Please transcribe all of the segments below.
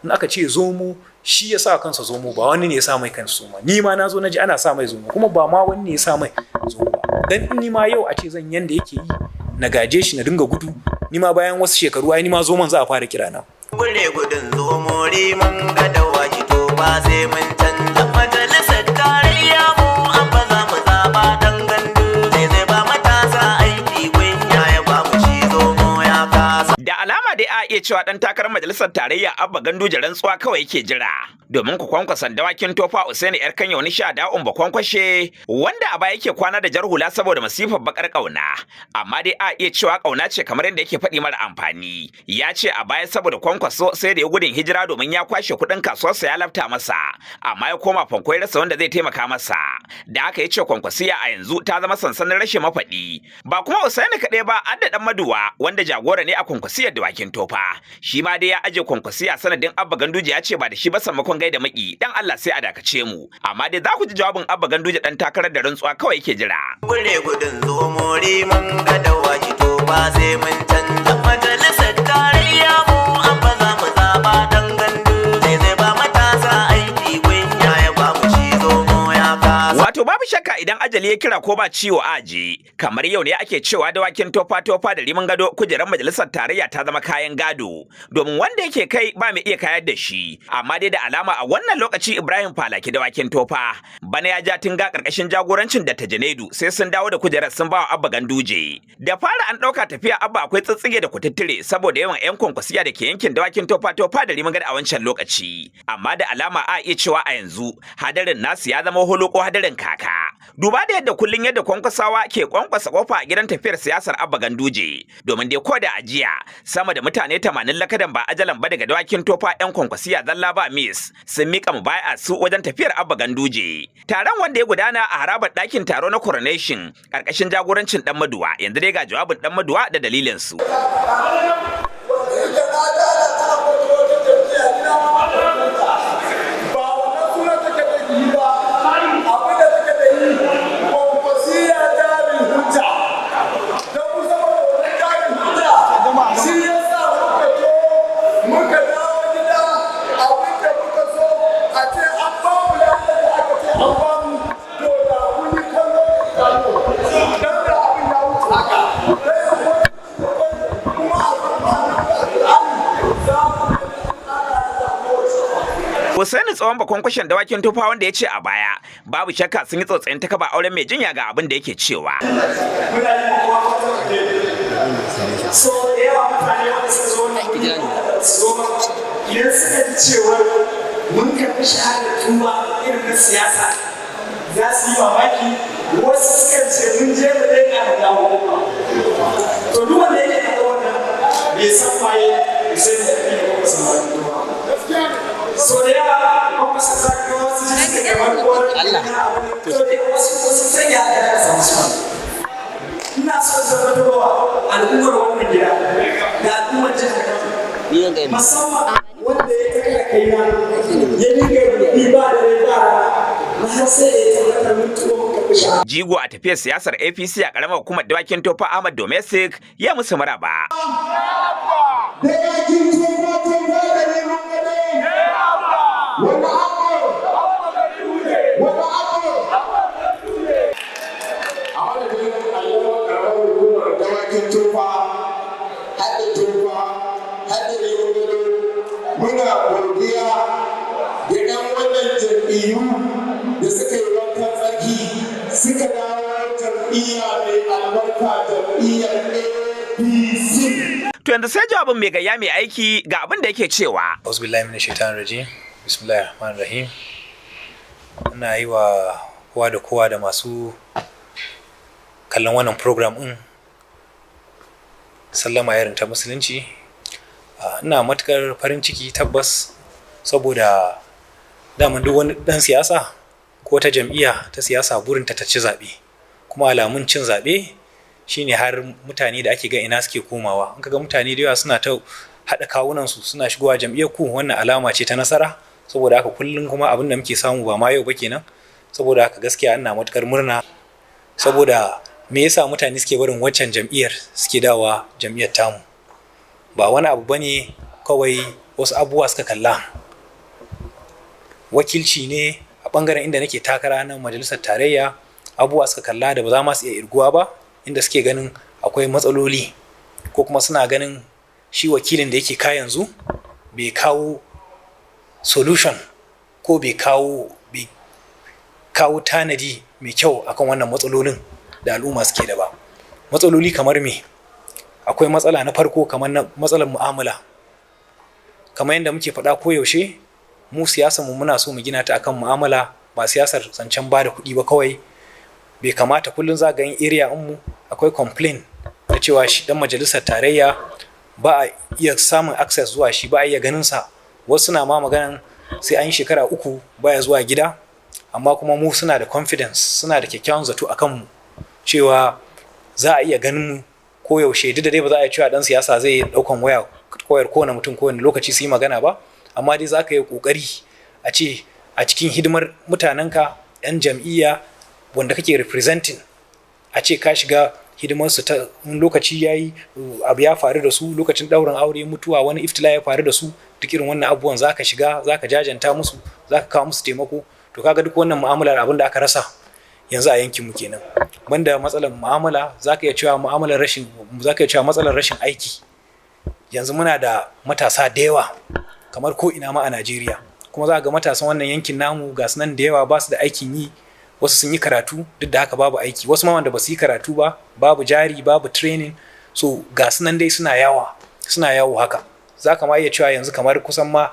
In aka ce zomo, shi ya sa kansa zomo, ba wani ne ya sa mai kansa zomo. Ni ma na zo na ji ana sa mai zomo, kuma ba ma wani ne ya sa mai zomo ba. Dan ni ma yau a ce zan yanda yake yi, na gaje shi na dinga gudu, ni ma bayan wasu shekaru ai ni ma zomon za a fara kira na. Gure gudun zomo rimin gadawa ki to ba sai mun canza majalisar tarayya, mu an ba za mu zaba dan gandu zai zai ba matasa aiki, kunya ya ba mu shi, zomo ya kasa. Da alama dai a iya cewa dan takarar majalisar tarayya Abba Ganduje rantsuwa kawai yake jira. Domin ku kwankwasan Dawakin Tofa Usaini Yar Kanya wani sha da'un ba kwankwashe wanda a baya yake kwana da jar hula saboda masifar bakar kauna. Amma dai a iya cewa kauna ce kamar yadda yake faɗi mara amfani. Ya ce a baya saboda Kwankwaso sai da ya gudun hijira domin ya kwashe kuɗin kasuwarsa ya lafta masa. Amma ya koma fanko ya rasa wanda zai taimaka masa. Da haka ya ce Kwankwasiya a yanzu ta zama sansanin rashin mafaɗi. Ba kuma Usaini kaɗai ba, adda ɗan Maduwa wanda jagora ne a Kwankwasiyar Dawakin Tofa. Shi ma dai ya aje Kwankwasiya sanadin Abba Ganduje, ya ce ba da shi ba sammakon gaida maki dan Allah sai a dakace mu. Amma dai za ku ji jawabin Abba Ganduje dan takarar da rantsuwa kawai yake jira. Gure gudun zomo rimin gadawa ki to ba sai mun canza majalisar tarayya, mu an ba za mu zaba dan gandu zai zai ba matasa aiki, kunya ya ba mu shi, zomo ya kasa. Wato babu shakka idan ajali ya kira ko ba ciwo aji, kamar yau ne ake cewa Dawakin Tofa Tofa da Rimin Gado kujerar majalisar tarayya ta zama kayan gado, domin wanda yake kai ba mai iya kayar da shi. Amma dai da alama a wannan lokaci Ibrahim Falaki Dawakin Tofa bana ya ja tunga karkashin jagorancin da ta Janedu sai sun dawo da kujerar sun ba wa Abba Ganduje. Da fara an ɗauka tafiya Abba akwai tsitsige da kututture saboda yawan 'yan kwankwasiya da ke yankin Dawakin Tofa Tofa da Rimin Gado a wancan lokaci. Amma da alama a iya cewa a yanzu hadarin nasu ya zama holoko hadarin kaka. Duba da yadda kullun yadda kwankwasawa ke kwankwasa kofa a gidan tafiyar siyasar Abba Ganduje, domin dai ko da ajiya sama da mutane 80 lakadan ba ajalan ba daga Dawakin Tofa 'yan Kwankwasiya zalla ba miss sun mika mubaya su wajen tafiyar Abba Ganduje. Taron wanda ya gudana a harabar ɗakin taro na Coronation karkashin jagorancin Dan Maduwa, yanzu dai ga jawabin Dan Maduwa da dalilin su. Hussaini tsohon bakon kwashen Dawakin Tufa wanda ya ce a baya babu shakka sun yi tsotsayin ta kaba auren mai jinya, ga abin da yake cewa. So da yawa mutane wanda suka zo wannan wuri su zo ba, idan suka ji cewar mun karɓi shahadar tuba irin na siyasa, za su yi mamaki. Wasu sukan ce mun je mu daina mu dawo. To duk wanda yake faɗa wannan bai san waye Hussein da Aminu ko san ba. So da yawa kuma su sa ga wasu ji suka kamar ko Allah to da wasu sanya haka da samu su. Ina so tabbatarwa al'ummar wannan gida da al'ummar jihar Kano, musamman wanda ya taka kaina ya dinga rubi ba da rai ba rana na har sai da ya tabbatar mun tuba muka fi shahada. Jigo a tafiyar siyasar APC a karamar hukumar Dawakin Tofa Ahmad Domestic ya musu maraba. Dawakin Tofa Tofa da Rimin Gado. Wani abu, wani abu. A madadin al'ummar karamar hukumar Dawakin Tofa, haɗin Tofa, haɗin Rimin Gado, muna godiya ga 'yan wannan jam'iyyu da suka yi wankan tsarki suka dawo jam'iyya mai albarka, jam'iyyar APC. To yanzu sai jawabin mai gayya mai aiki, ga abin da yake cewa. Auzubillahi minash shaitanir rajim. Bismillahir rahmanir rahim. Ina yi wa kowa da kowa da masu kallon wannan program din sallama irin ta musulunci. Ina matukar farin ciki tabbas, saboda daman duk wani dan siyasa ko ta jam'iyya ta siyasa burinta ta ci zaɓe, kuma alamun cin zaɓe shine har mutane da ake ga ina suke komawa. In kaga mutane da yawa suna ta haɗa kawunansu suna shigowa jam'iyyar ku, wannan alama ce ta nasara. Saboda haka kullum kuma abin da muke samu ba ma yau ba kenan. Saboda haka gaskiya ina matukar murna. Saboda me yasa mutane suke barin waccan jam'iyyar suke dawowa jam'iyyar tamu? Ba wani abu bane. Kawai wasu abubuwa suka kalla. Wakilci ne a ɓangaren inda nake takara na majalisar tarayya, abubuwa suka kalla da ba za ma su iya irguwa ba, inda suke ganin akwai matsaloli ko kuma suna ganin shi wakilin da yake ka yanzu bai kawo solution ko bai kawo tanadi mai kyau akan wannan matsalolin da al'umma suke da ba. Matsaloli kamar me? Akwai matsala na farko kamar na matsalar mu'amala. Kamar yadda muke faɗa koyaushe, mu siyasar mu muna so mu gina ta akan mu'amala, ba siyasar zancen ba da kuɗi ba kawai. Bai kamata kullum za ga yin area mu akwai complain na cewa shi dan majalisar tarayya ba a iya samun access zuwa shi, ba a iya ganin sa. Wasu na ma maganan sai an yi shekara 3 baya zuwa gida. Amma kuma mu suna da confidence, suna da kyakkyawan zato akan mu cewa za a iya ganin mu ko yaushe. Duk da dai ba za a iya cewa dan siyasa zai daukan waya koyar kowane mutum kowane lokaci su yi magana ba, amma dai za ka yi kokari a ce a cikin hidimar mutanenka, 'yan jam'iyya wanda kake representing, a ce ka shiga hidimarsu ta lokaci ya yi, abu ya faru da su lokacin ɗaurin aure, mutuwa, wani iftila ya faru da su, duk irin wannan abubuwan za ka shiga, za ka jajanta musu, za ka kawo musu taimako. To kaga duk wannan mu'amalar abin da aka rasa yanzu a yankin mu kenan. Banda matsalar mu'amala, za ka iya cewa mu'amalar rashin, za ka iya cewa matsalar rashin aiki. Yanzu muna da matasa da yawa kamar ko ina ma a Najeriya, kuma za ga matasan wannan yankin namu ga su nan da yawa ba su da aikin yi. Wasu sun yi karatu, duk da haka babu aiki. Wasu ma wanda ba su yi karatu ba, babu jari, babu training. So ga su nan dai suna yawa, suna yawo haka. Za ka ma iya cewa yanzu kamar kusan ma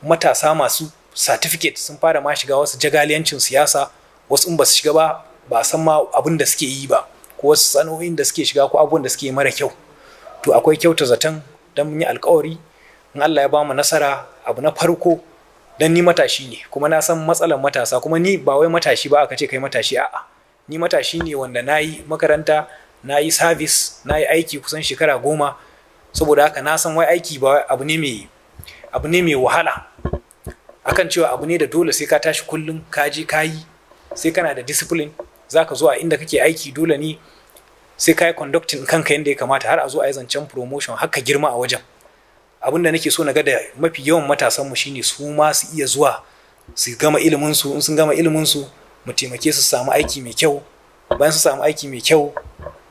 matasa masu certificate sun fara ma shiga wasu jagaliyancin siyasa. Wasu in ba su shiga ba, ba san ma abin da suke yi ba, ko wasu sana'o'in da suke shiga, ko abubuwan da suke yi mara kyau. To akwai kyauta zaton dan mun yi alkawari, in Allah ya ba mu nasara, abu na farko, dan ni matashi ne kuma na san matsalar matasa. Kuma ni ba wai matashi ba aka ce kai matashi, a'a, ni matashi ne wanda na yi makaranta, na yi service, na yi aiki kusan shekara 10. Saboda haka na san wai aiki ba abu ne mai wahala, akan cewa abu ne da dole sai ka tashi kullum ka je ka yi, sai kana da discipline. Za ka zo a inda kake aiki, dole ne sai ka yi conducting kanka yadda ya kamata har a zo a yi zancen promotion, har ka girma a wajen. Abin da nake so na ga da mafi yawan matasanmu shine su ma su iya zuwa su gama ilimin su. In sun gama ilimin su, mu taimake su samu aiki mai kyau. Bayan su samu aiki mai kyau,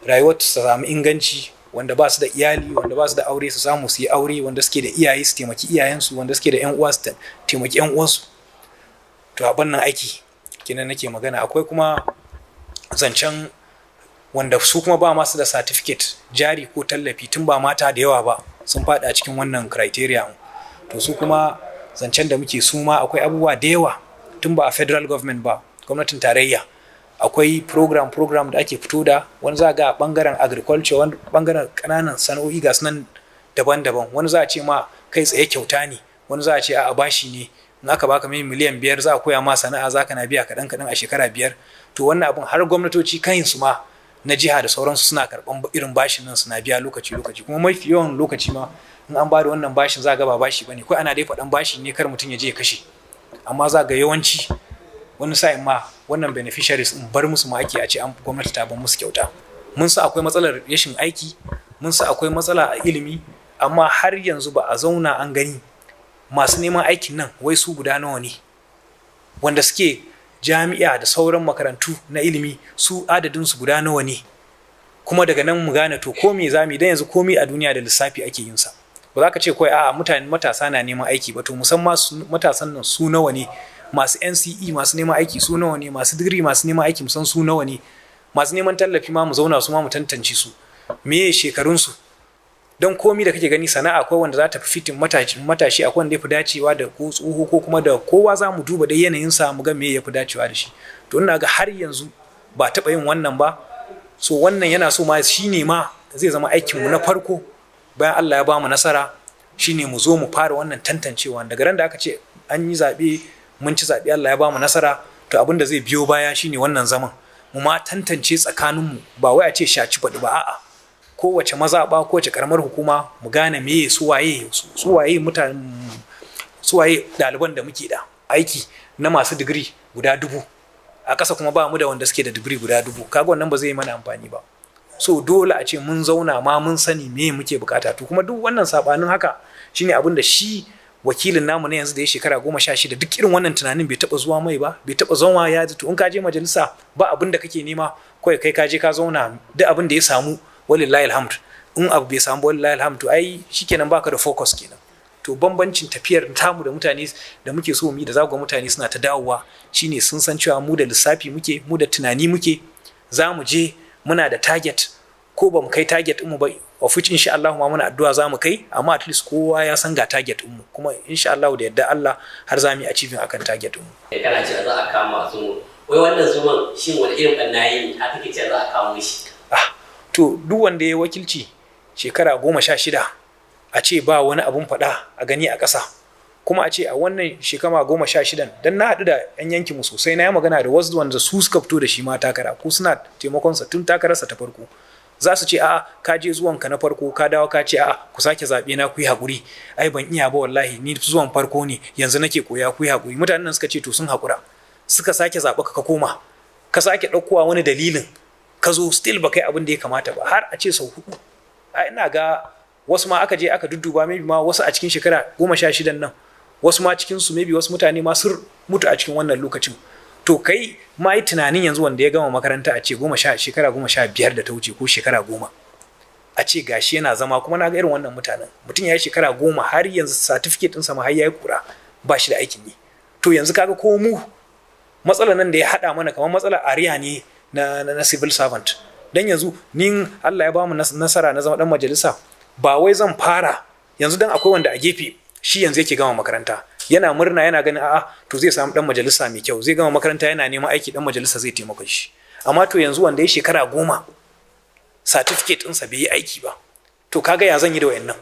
rayuwar su samu inganci. Wanda ba su da iyali, wanda ba su da aure, su samu su yi aure. Wanda suke da iyaye, su taimaki iyayensu. Wanda suke da yan uwa, su taimaki yan uwansu. To a wannan aiki kenan nake magana. Akwai kuma zancen wanda su kuma ba masu da certificate, jari ko tallafi, tun ba mata da yawa ba sun faɗa cikin wannan criteria. To su kuma zancen da muke, su ma akwai abubuwa da yawa, tun ba a federal government ba, gwamnatin tarayya, akwai program program da ake fito da wani. Za ga a bangaren agriculture, wani bangaren kananan sana'o'i, ga sunan daban-daban. Wani za a ce ma kai tsaye kyauta ne, wani za a ce a bashi ne, in aka baka mai miliyan 5 za a koya ma sana'a, za ka na biya kaɗan kaɗan a shekara 5. To wannan abun har gwamnatoci kansu ma na jiha da sauransu suna karɓan irin bashin nan, suna biya lokaci lokaci. Kuma mafi yawan lokaci ma in an ba da wannan bashin, za ga ba bashi bane, ko ana dai faɗan bashi ne kar mutum ya je ya kashe. Amma za ga yawanci wani sa'in ma wannan beneficiaries in bar musu ma ake, a ce an gwamnati ta bar musu kyauta. Mun sa akwai matsalar rashin aiki, mun sa akwai matsala a ilimi, amma har yanzu ba a zauna an gani masu neman aikin nan wai su guda nawa ne, wanda suke jami'a da sauran makarantu na ilimi su adadin su guda nawa ne. Kuma daga nan mu gane to ko me za mu dan yanzu komai a duniya da lissafi ake yin sa. Ba za ka ce kawai a'a, mutane matasa na neman aiki ba. To musamman matasan nan su nawa ne? Masu NCE masu neman aiki su nawa ne? Masu digiri masu neman aiki musan su nawa ne? Masu neman tallafi ma mu zauna su ma mu tantance su, meye shekarunsu? Don komi da kake gani sana'a, akwai wanda za ta fi fitting matashi, akwai wanda ya fi dacewa da ko tsoho ko kuma da kowa. Za mu duba dai yanayinsa mu ga me ya fi dacewa da shi. To ina ga har yanzu ba taɓa yin wannan ba. So wannan yana so ma shine ma zai zama aikinmu na farko bayan Allah ya ba mu nasara, shine mu zo mu fara wannan tantancewa. Daga ran da aka ce an yi zaɓe, mun ci zaɓe, Allah ya ba mu nasara, to abin da zai biyo baya shine wannan zaman mu ma tantance tsakaninmu. Ba wai a ce shaci faɗi ba, a'a, kowace mazaɓa, kowace karamar hukuma, mu gane meye su waye mutane, su waye ɗaliban da muke da aiki na masu digiri guda 1000 a ƙasa, kuma ba mu da wanda suke da digiri guda 1000. Kaga wannan ba zai yi mana amfani ba. So dole a ce mun zauna ma mun sani me muke bukata. To kuma duk wannan sabanin haka Shine abin da shi wakilin namu na yanzu da ya shekara 16 duk irin wannan tunanin bai taba zuwa mai ba, bai taba zama ya ji to in ka je majalisa ba abin da kake nema, kawai kai ka je ka zauna, duk abin da ya samu walillahi alhamd, in abu bai samu walillahi alhamd, to ai shikenan baka da focus kenan. To bambancin tafiyar tamu da mutane da muke so mu yi da zaku ga mutane suna ta dawowa shine sun san cewa mu da lissafi muke, mu da tunani muke, za mu je muna da target, ko ba mu kai target mu ba, of which insha Allah ma muna addu'a za mu kai, amma at least kowa ya san ga target mu, kuma insha Allah da yadda Allah har za mu yi achieving akan target mu. Kana cewa za a kama Zomo, wai wannan zomon shin wani irin ɓanna yi har kake cewa za a kamo shi? To duk wanda ya wakilci shekara 16 a ce ba wani abun faɗa a gani a ƙasa, kuma a ce a wannan shekara 16 dan na haɗu da 'yan yankinmu sosai, na yi magana da wasu wanda su suka fito da shi ma takara ko suna taimakonsa tun takararsa ta farko, za su ce a'a ka je zuwanka na farko ka dawo ka ce a'a ku sake zaɓe na, ku yi haƙuri, ai ban iya ba wallahi, ni zuwan farko ne yanzu nake koya, ku yi haƙuri. Mutanen nan suka ce to sun haƙura, suka sake zaɓa ka koma ka sake ɗaukowa wani dalilin ka zo still ba kai abin da ya kamata ba, har a ce sau 4. A ina ga wasu ma aka je aka dudduba, maybe ma wasu a cikin shekara 16 nan, wasu ma cikin su maybe wasu mutane ma sun mutu a cikin wannan lokacin. To kai ma yi tunanin yanzu wanda ya gama makaranta a ce shekara 15 da ta wuce ko shekara 10 a ce gashi yana zama, kuma na ga irin wannan mutanen, mutum ya yi shekara 10 har yanzu certificate ɗinsa ma har ya yi kura, ba shi da aikin yi. To yanzu kaga ko mu matsalar nan da ya haɗa mana kamar matsalar ariya ne na civil servant. Dan yanzu ni Allah ya bamu nasara na zama dan majalisa, ba wai zan fara yanzu dan akwai wanda a gefe shi yanzu yake gama makaranta yana murna yana ganin a'a to zai samu dan majalisa mai kyau, zai gama makaranta yana neman aiki, dan majalisa zai taimaka shi. Amma to yanzu wanda ya shekara 10 certificate ɗinsa bai yi aiki ba, to kaga ya zan yi da wayannan?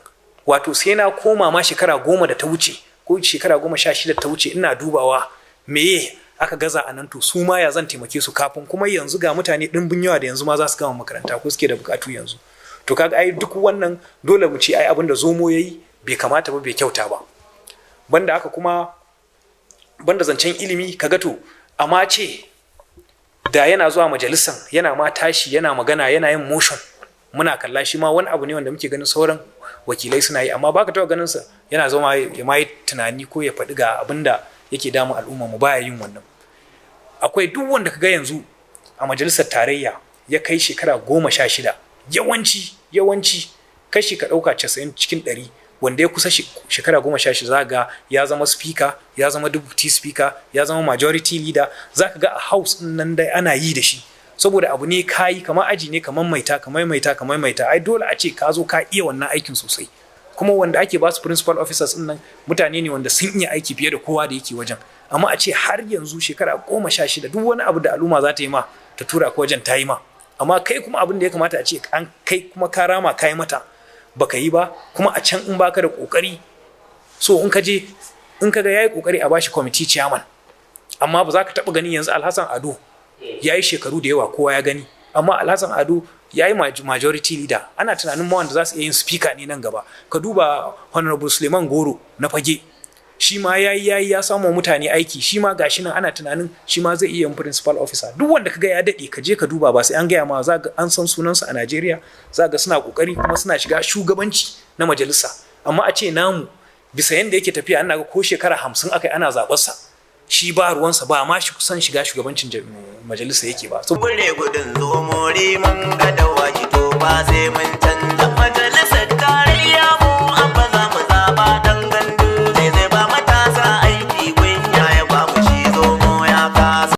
Wato sai na koma ma shekara 10 da ta wuce ko shekara 16 ta wuce ina dubawa meye aka gaza a nan, to su ma ya zan taimake su kafin kuma yanzu ga mutane ɗimbin yawa da yanzu ma za su gama makaranta ko suke da bukatu yanzu. To kaga ai duk wannan dole mu ce ai abin da Zomo yayi bai kamata ba, bai kyauta ba. Banda haka kuma banda zancen ilimi, kaga to amma ce da yana zuwa majalisan yana ma tashi yana magana yana yin motion muna kalla, shi ma wani abu ne wanda muke ganin sauran wakilai suna yi, amma baka taɓa ganin sa yana zama ya ma yi tunani ko ya faɗi ga abin da yake damun al'umma mu, baya yin wannan. Akwai duk wanda kaga yanzu a majalisar tarayya ya kai shekara 16, yawanci kashi ka ɗauka 90 cikin 100 wanda ya kusa shekara 16 za ga ya zama speaker, ya zama deputy speaker, ya zama majority leader. Za ka ga a house ɗin nan dai ana yi da shi, saboda abu ne kayi kamar aji ne, kamar maita kamar maita kamar maita, ai dole a ce ka zo ka iya wannan aikin sosai. Kuma wanda ake ba su principal officers ɗin nan mutane ne wanda sun iya aiki fiye da kowa da yake wajen. Amma a ce har yanzu shekara 16 duk wani abu da al'umma za ta yi ma ta tura ka wajen ta yi ma, amma kai kuma abin da ya kamata a ce an kai kuma ka rama ka yi mata baka yi ba, kuma a can in baka da kokari, so in ka je in ka ga yayi kokari a bashi committee chairman, amma ba za ka taba gani yanzu Alhassan Ado yayi shekaru da yawa kowa ya gani, amma Alhassan Ado yayi majority leader, ana tunanin ma wanda za su iya yin speaker ne nan gaba. Ka duba Honorable Suleiman Goro na Fage, shi ma yayi ya samu mutane aiki, shi ma gashi nan ana tunanin shi ma zai iya yin principal officer. Duk wanda kaga ya dade ka je ka duba, ba sai an gaya ma, za ga an san sunansa a Najeriya, za ga suna kokari kuma suna shiga shugabanci na majalisa. Amma a ce namu bisa yanda yake tafiya ana ga ko shekara 50 akai ana zaɓar sa, shi ba ruwansa, ba ma shi kusan shiga shugabancin majalisa yake ba. Gure gudun zo more mun ga dawaki to ba sai mun canza majalisar tarayya.